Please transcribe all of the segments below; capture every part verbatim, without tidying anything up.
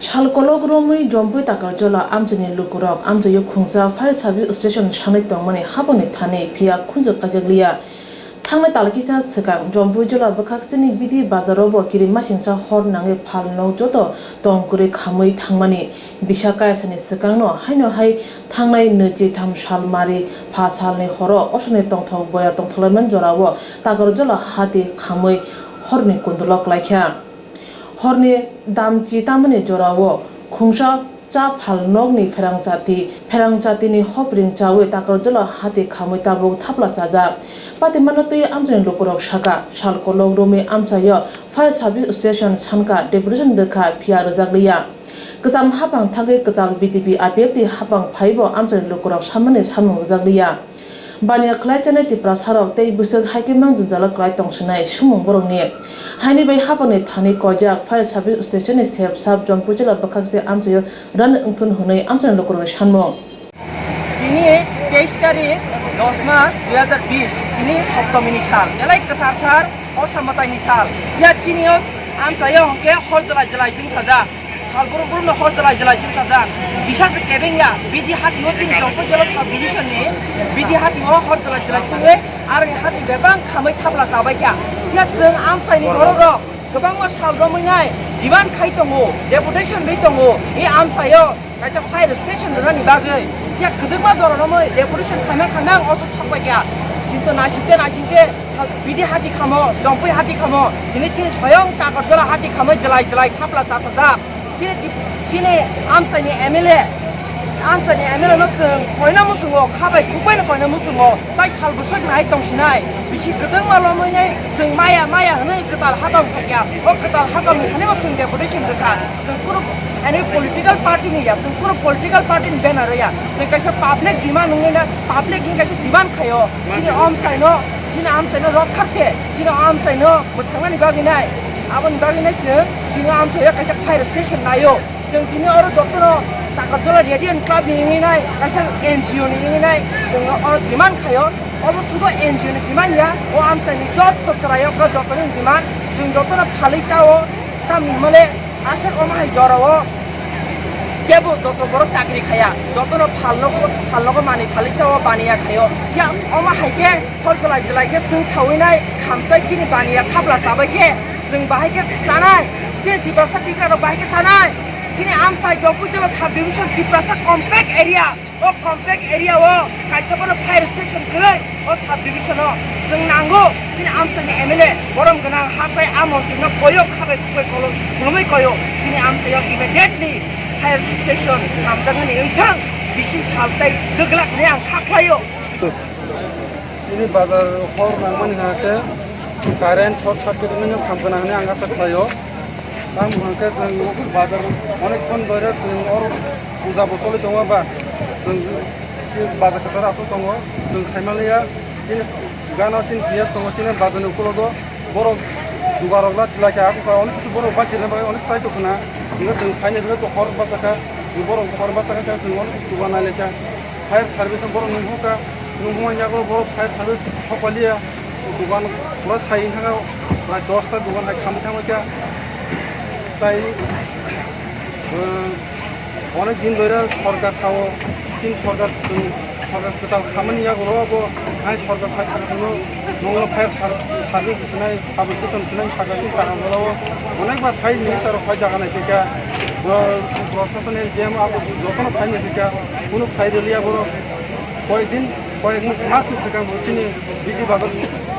Sal kolok romwi Jompui Takarjala amchaini lukurok amchaio khungsa fire service station sanwi tongmani habangni thani phiya khunju kaijakliya. Thangnai talkisa swkang Jompui Jala bwkhaksini bidi bazarobo kirimasingsa hor nangwi phalno joto tong kwrwi khamwi thangmani bisa kaisani swkangno haino hai thangnai nwichi tham sal mari pha salni horo osoni tongthok boya tongthokmani jorao Takarjala hati khamwi horni kundulok laikha. Horni damchi tamani jorao khungsa cha phalnokni pherangchati, pherangchatini hopring chawi Takarjala hati khamwi tabuk thapla chajak. Patimano twi amchaini lukurok saka, sal kolok romwi amchaio fire service station sanka deputation rwkha phiya rwjakliya. Kwcham hapang thangwi kwchal B J P I P F T hapang phaibo amchaini lukurok samani samung rwjakliya. Baniya khlai chanai Tiprasarok tei bwswk hai khe mang jwngjalo kwlai tong sinai sumung borokni. Haini bai hapangni thani koijak fire service station ni sep sap Jompui Jala bwkhakse amchaio rani wngthun hwnwi amchaini lukurokni sanmung. Tini teis tarik dos mas dui hazar bis, tini Saptami ni sal, belai kwthar sal, o Samatai ni sal. Ya chini o amchaio hwnkhe hor jwlai jwlai chwngsajak. Sal brum brum no hor jwlai jwlai chwngsajak. Bisa se kebeng ya, bidi hati o chini Jompui Jala sub division ni, bidi hati o hor jwlai jwlai chwngwi, aroni hati bebang khamwi thapla chabai kha. Ya chwng amchaini borok rok kwbangma sal romwi nai demand khai tongo, deputation rwi tongo, e amchaio kaisa fire station rwnani bagwi. Ya kwdwkma jora romwi deputation khaina khaina ang osuk sokbai kha. Kintu naisingte naisingte sal bidi hati khamo, Jompui hati khamo, tini chini soyong Takarjala hati khamwi jwlai jwlai thapla chasajak. Chini, chini amchaini M L A, amchaini M L A no chwng koina muchungo, khabai khukbai no koina muchungo, tai sal bwswk nai tong sinai, bisi kwdwkma lomwi nai chwng maya, maya hwnwi kwtal hakam phaikha, o kwtal hakam ni thani bo chwng deputation rwkha, chwng kunu any political party ni ya, chwng kunu political party ni banner ya, chwng kaisa public demand wngwi na, public ni kaisa demand khaio, chini amchaino, chini amchaino rok tharte, chini amchaino mwthangnani bagwi nai, aboni bagwi nai chwng chini amchaio kaisa fire station naio. Chwng tini oro jotono Takarjala Radiant Club ni wngwi nai, kaisa N G O ni wngwi nai, chwng oro demand khaio. Obo sudo N G O ni demand ya, o amchaini joto chwraio, o jotoni demand. Chwng jotono phalwi chao, tamni hwnmale aswk omo hai jorao kebo joto borok chakri khaya, jotono phalnogo, phalnogo manwi phalwi chao, baniya khaio. Ya omo hai khe hor jwlai jwlai khe chwng sawi nai, khamchai chini baniya thapla chabai khe chwng bahai khe chanai, chini Tiprasa Tiprarok bahai khe chanai. Chini amchai Jompui Jala sub division Tiprasa compact area, o compact area o kaisa bono fire station kwrwi o sub division o chwng nango. Chini amchaini M L A borom gwnang hatai a montri no koyo khabai khukbai kolom khulumwi koyo chini amchaio immediately fire station samjaknani wngthang, bisi sal tai dwglak hinwi ang kha khlaio. Chini bazar hor nangmani hwnka khe current short circuit wngwi no khamkha na hwnwi ang asa khlaio. Tamo hwnka khe chwng bazar onek khon doira chwng oro puja bo choli tongo ba chwng chini bazar kwcharo aswk tongo chwng saimanliya chini gana chini P S tongo chini bazar ni ukulogo borok dugarok la chwlai kha akukha onek kisu borok bachirina bagwi onek chai tongkhna hwnwi chwng phainai hwnwi hor bachakha borok hor bachakha chwng onek kisu dugar nai lai kha. Fire service borok nungkha, nungkha yago borok fire service sokpaliya, dugan pura sai thangkha, prai dosta dugan hai khamwi thangwi kha. Tai, eh, onek din dhoira sorkar sao, chini sorkar, chini sorkar kwtal khamani yago abo hai sorkar fire service no nungno fire ser-, service sinai, sub station sinai, sakha chini Takarjala o onek bar fire minister rok phai jaga nai phikha, eh, proshashan S D M abo jotono phai nai phikha. Kunu khai rwliya borok. Koyek din, koyek mas ni swkang bo chini bidi bazar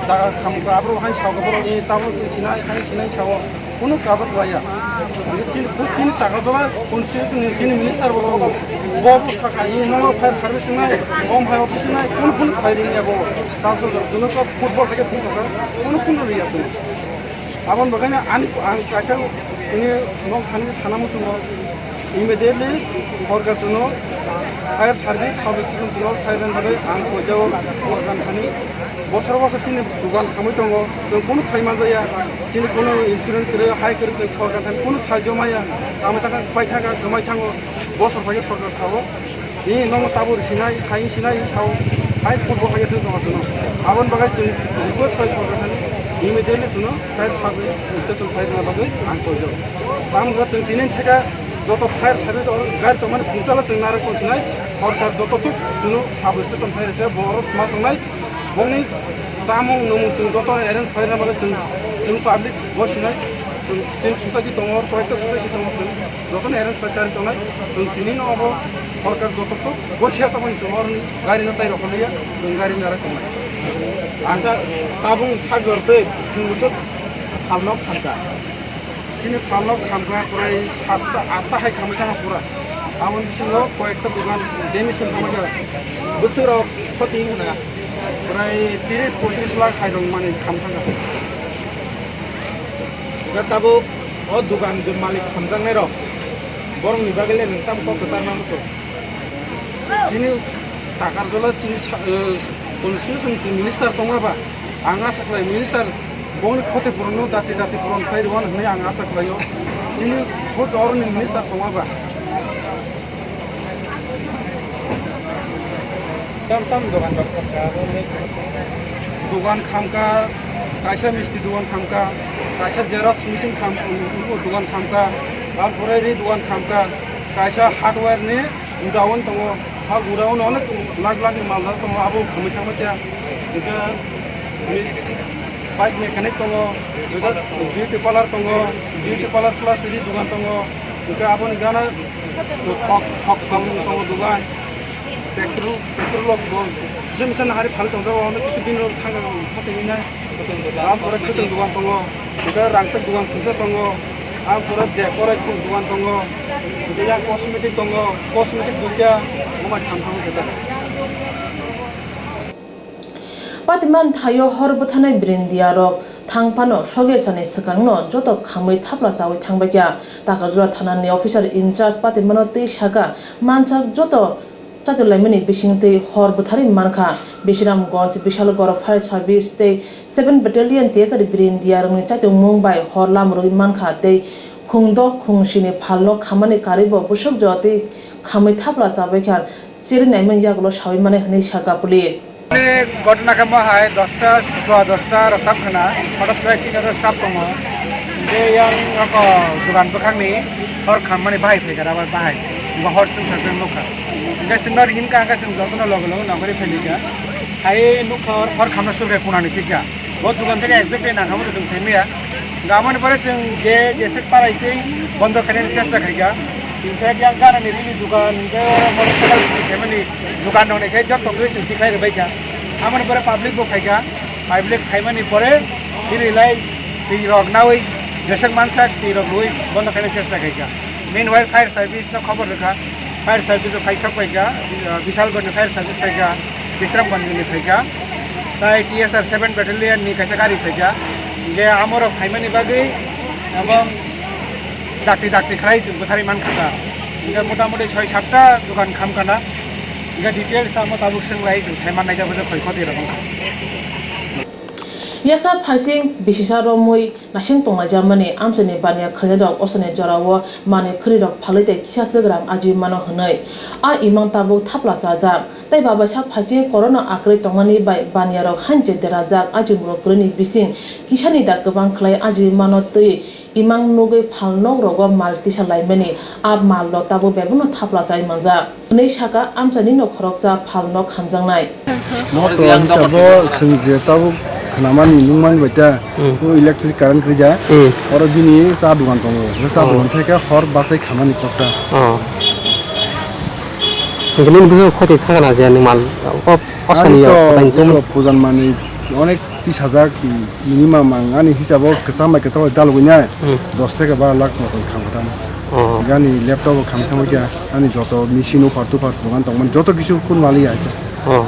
jaga khamkha, aborok hai sago borok ni tabuk sinai, hai sinai sao. Kunu kajak laiya. Chini, chini Takarjala constituency ni chini minister bo tongo. Bo bo sakha, i nono fire service nai, om hai office nai, kunu kunu khai ringya bo. Tamsok jok, jono to football hai khe thung thangkha, kunu kunu riya chwng. Aboni bagwi no ani, ang kaisa tini nok thani sana muchungo, immediately sorkar chwngno fire service, sub station chwngno fire rwna bagwi ang koijao sorkar thani. Bosor bosor chini dugan khamwi tongo, chwng kunu khai manjaya, chini kunu insurance kwrwi, hai kwrwi chwng sorkar thani kunu sahajyo maya, tamo taka pai thaka, kwmai thango, bosor phaikhe sorkar sao. Ni nono tabuk sinai, hai sinai, sao, hai football hai thung tong chwngno. Aboni bagwi chwng request khai sorkar thani, immediately chwngno fire service station khai rwna bagwi ang koijak. Tamo chwng tini theka Joto fire service o gari tongmani phungchala chwng narwk tongsinai, sorkar joto tuk chwngno sub station phai rese borok ma tongnai, bongni chamung nwmung chwng joto arrange khlaina bagwi chwng, chwng public bo sinai, chwng civil society tongo, koyekta society tongo, chwng jotono arrange khlai chari tongnai, chwng tini no obo sorkar joto tuk bo siya saboni chwng oroni gari no tai rok liya, chwng gari narwk tongnai. Ang sa tabung sagor tei phungusuk phalno khamkha. Chini phalno khamkha prai satta atta hai khamwi thangkha pura. Aboni bisingo koyekta dogan damage wng thangkha. Bwswk rok khoti wngkha? Prai tiris poitris lakh hai rok mani khamkha. Tabuk o dogan je malik khamjaknai rok, borokni bagwi le nwng tamo kok kwchar ma muchung? Chini Takarjala chini sa-, eh, constitution chini minister tongma ba, ang asa khlai minister bongni khoti puron no dati dati puron khlai rwan hwnwi ang asa khlaio. Chini khot oroni minister tongma ba. Tam tam dogan rok khamkha, abo le. Dogan khamkha, kaisa misti dogan khamkha, kaisa xerox machine kham-, dogan khamkha, tar pore ri dogan khamkha, kaisa hardware ni godown tongo, ha godown o onek lakh lakh ni mal dal tongo, abo khamwi thangma kya. Hingke bike mechanic tongo, hingke beauty parlor tongo, beauty parlor plus ri dogan tongo, hingke aboni gana Thok, thok tong, tong dugan. Petrol, petrol rok bo. Jemisa nahari phal tong jago, ono kisu bini rok thang jago, thang tong nai. Am pura khwtwng dugan tongo. Hingke rangchak dugan khungsa tongo. Am pura dekor khum dugan tongo. Hingke yang cosmetic tongo. Cosmetic duita, omo thang thango jeta. Patiman thaio hor bwtharnai Brindia rok thang phano Sogesani swkangno joto khamwi thapla chawi thangbaikha. Takarjala thanani officer in charge Patimano twi sakha, mansak joto chatulaimani bisingtwi hor bwtharwi mankha. Bisramganj, Bishalgarh Fire Service tei seven Battalion T S R Brindia rokni chaitokmung bai hor lamrwi mankha tei khungdok khungsini phalno khamani karwibo bwswk jotwi khamwi thapla chabaikha. Chiri naimani yagulo sawi mane hwnwi sakha police. Ni ghotona khe mo hai dosta, sua dosta rok tam khna, hotot khe chini oro staff tongo. Je yang ako dugan bwkhakni hor khammani bahai phaikha, abo bahai. Bo hor chwng sajak nukha. Hingke chwng nw ringkha, hingke chwng jotono loge loge nogori phaikha. Hai nukha hor, hor khamna sulkhe kunani thikha. Bo dugan theke exactly nangkha bo chwng saimaya. Hingke aboni pore chwng je jesek parai twi bondo khainani chesta khaikha. Hingke yang ganani rini dugan, hingke motorcycle khaimani dugan rokni khe jotto twi chwng tikhlai rwbaikha. Aboni pore public bo phaikha. Public phaimani pore bini lai twi rok nawi jesek mansak twi rok rwui bondo khainani chesta khaikha. Meanwhile, fire service no khobor rwkha. Fire service rok phai sok phaikha, Bishalgarh ni fire service phaikha, Bisramganj ni phaikha. Tai T S R seven Battalion ni kaisa gari phaikha. Hingke amorok phaimani bagwi ebong dakti dakti khlai chwng bwtharwi mankha ta. Hingke motamoti soi satta dogan khamkha na. Hingke details amo tabuk swnglai chwng sai mannai ta bwswk khoi khoti rok wngkha. Yasa phaising bisisa romwi nasing tonglaijamani amchaini baniya khwlairok osoni jorao manwi khwrwirok phalwi tei kisa swk rang ajui mano hwnwi. A imang tabuk thapla chajak. Tei babaisa phaising corona akwrwi tongmani bai baniyarok hainse derajak, ajimungrok kwrwini bising kisani da kwbang khlai ajui mano twi imang nugwi phalnokrogo mal tisa laimani, a malrok tabuk bebakno thapla chai manjak. Hwnwi sakha amchainino khoroksa phalnok hamjaknai. Moto hisabo chwng je tabuk khnamani nukmani bai ta, hmm, o electric current kwrwi da. Hmm. Oro bini cha dogan tongo. Bini cha, oh, dogan theke hor bachai khamani koksa. Oh. Hingke nini bwswk khoti thangkha na je nwng mal o, o, ani sani to, o, pujan mani onek tis hajar, minimum ang ani hisabo kwcham bai kwtal dalogwi nai, hmm, dos theke bar lakh moto kham kha tamo. Oh. Ani laptop bo kham thangwi kha, ani joto machine uphar tuphar dogan tongmani joto kisu kun mali ya. Oh.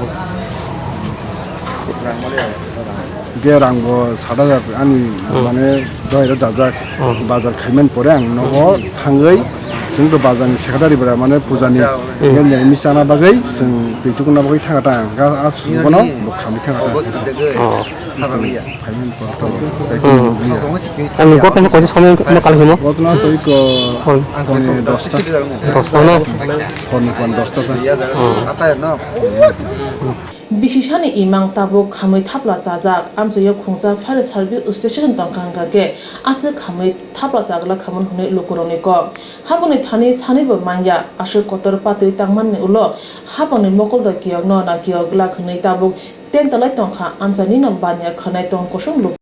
Hingke rang bo sat hajar ani, hmm, mane dohai rok dajak, hmm, bazar khaimani pore ang nogo thangwi chwng to bazar ni secretary bwra mane puja ni, hmm, mane misa na bagwi chwng twi tukuna bagwi thangkha ta ang. Ga a bono bo khamwi thangkha ta. Oh. Khaimani pore to. Hmm. Ang gotno kaisa somoi ma kal himo? Gotno to iko, hmm, pone dosta. Dosta na? Pone pon dosta ta. Oh. Hmm. Bisisani imang tabuk khamwi thapla chajak amchaio khungsa fire service station tongkha hwnkhe aswk khamwi thapla chajak hwnwi lukurogni kok. Habokni thani sanwibo manya aswk kotor patwi tangmani ulo habokni mokoldo kiyokno nakiyok glak hwnwi tabuk tentalai tongkha amchaini baniya khwnai tong kusung luku.